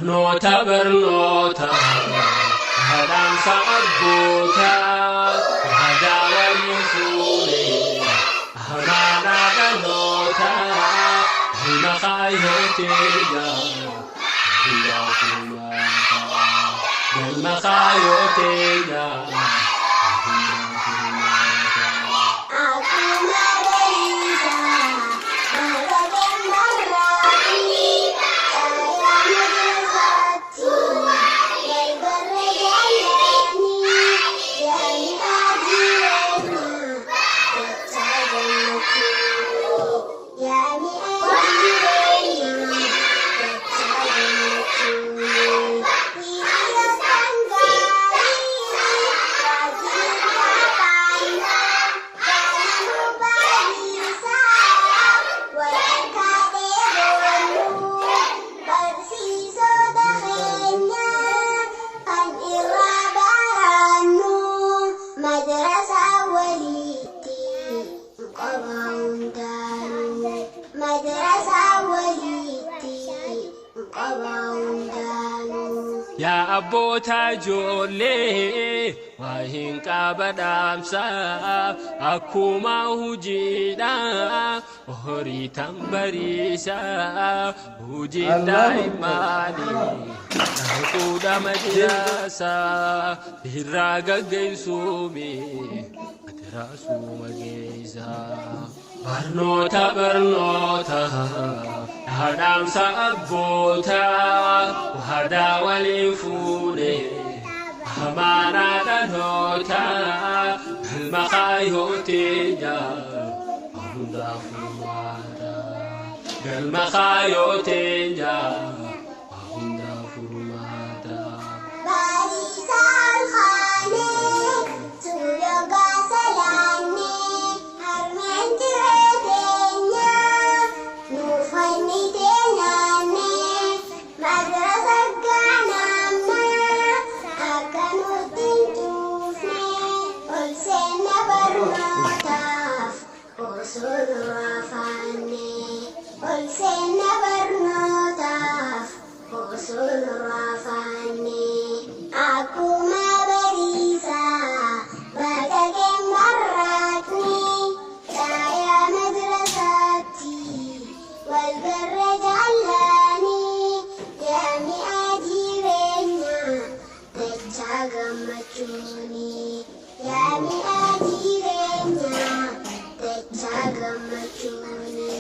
Barnoota barnoota dhaamsa abbootaa waadaa waliin fuune amaanaa dhalootaa galma kaayyoo teenya hundaa furmaata galma kaayyoo teenya hundaa furmaata. Akkuma bariisaa baga barraaqni caayaa madrasaatti wal barra jaallanni yaami'aa jireenya dachaa gammachuuni yaami'aa jireenya dachaa gammachuuni hiriyoota gaarii wajjin taphaannaa ganama bariisaa wal harkaa dheeboonnu barsiisota keenya kan irraa barannu madrasaa walitti qaba hundaanuu madrasaa walitti qaba hundaanuu. Yaa abboota ijoollee waa hin qaba dhaamsa akkuma hojiidha horii tan bariisa hojiin Allahu daa'immaanii dhaquudha madrasa irraa gaggeessuumi madrasuma geessa. Barnoota barnoota dhaamsa abbootaa waadaa waliin fuune amaanaa dhalootaa galma kaayyoo teenya hundaa furmaata galma kaayyoo teenya hundaa furmaata. Bariisaan kaanee suuyogaa salaannee harmeen jiree teenya nuuf fannitee naannee madrasa gaanaamnaa akka nutti hin tuufne ol seenna barnootaaf osoo nu afaanne ol seenna barnootaaf osoo nu afaanne akkuma bariisaa baga barraaqni caayaa madrasaatti wal barra jaallani yaami'aa jireenya dachaa gammachuuni yaami'aa jireenya dachaa gammachuuni.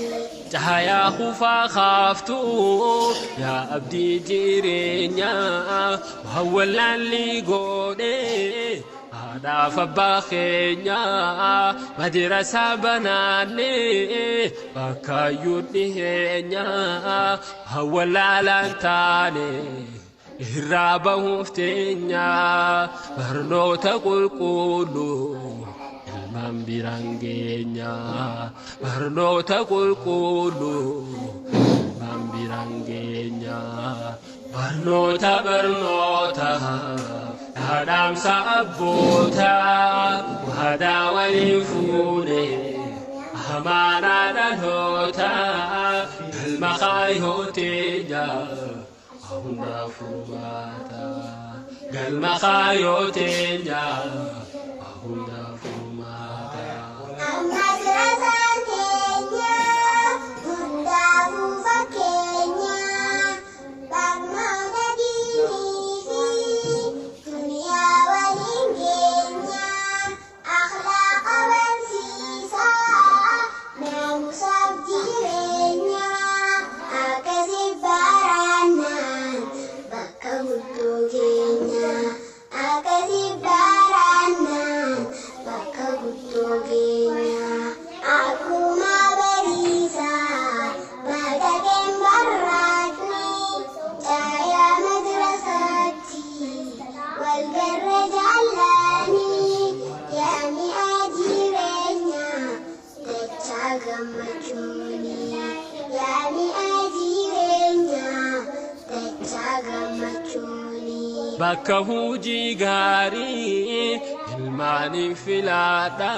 Caayaa kufaa kaaftuu yaa abdii jireenyaa waan wallaalli godhee haadhaaf abbaa keenyaa madrasaa banaannee bakka iyyuu dhiheenyaa waan wallaalaan taane irraa bahuuf teenyaa barnoota qulqulluu. Ilmaan biraan geenya barnoota qulqulluu ilmaan biraan geenya barnoota barnoota dhaamsa abbootaa waadaa waliin fuune amaanaa dhalootaa galma kaayyoo teenya hundaa furmaata galma kaayyoo teenya hundaa furmaata. Madrasaan keenya hundaafuu fakkeenya barnoota diinii fi duniyaa waliin geenya akhlaaqa barsiisaa naamusaaf jireenya akkasii barannaan bakka guddoo keenya akkasii barannaan bakka guddoo keenya akkuma bariisaa baga barraaqni caayaa madrasaatti wal garra jaallani yaami'aa jireenya dachaa gammachuuni yaami'aa jireenya dachaa gammachuuni. Bakka hojii gaarii Ilmaaniin filaadha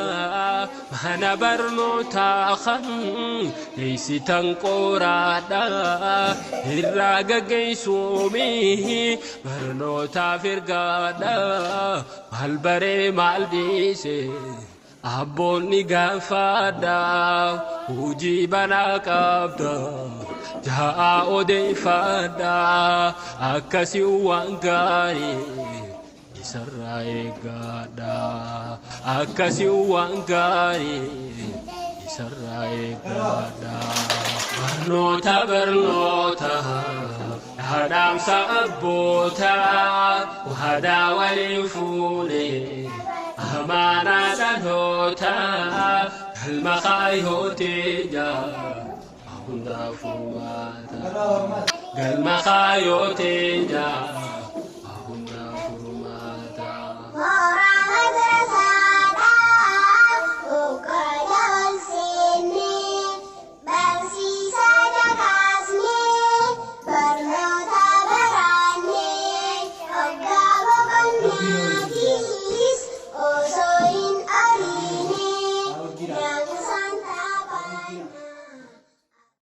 mana barnootaa kan geessitan qoraadha irraa gaggeessuumi barnootaaf ergaadha maal baree maal dhiise abboonni gaafadha hojii banaa qabda ja'a odeeffadha akkasii waan gaarii. Isarraa eeggadha akkasii waan gaarii isarraa eeggadha. Barnoota barnoota dhaadhaamsa abboota waadaa waliin fuune amaanaa dhaloota galma kaayyooteenya hundaaf furmaata galma kaayyooteenya.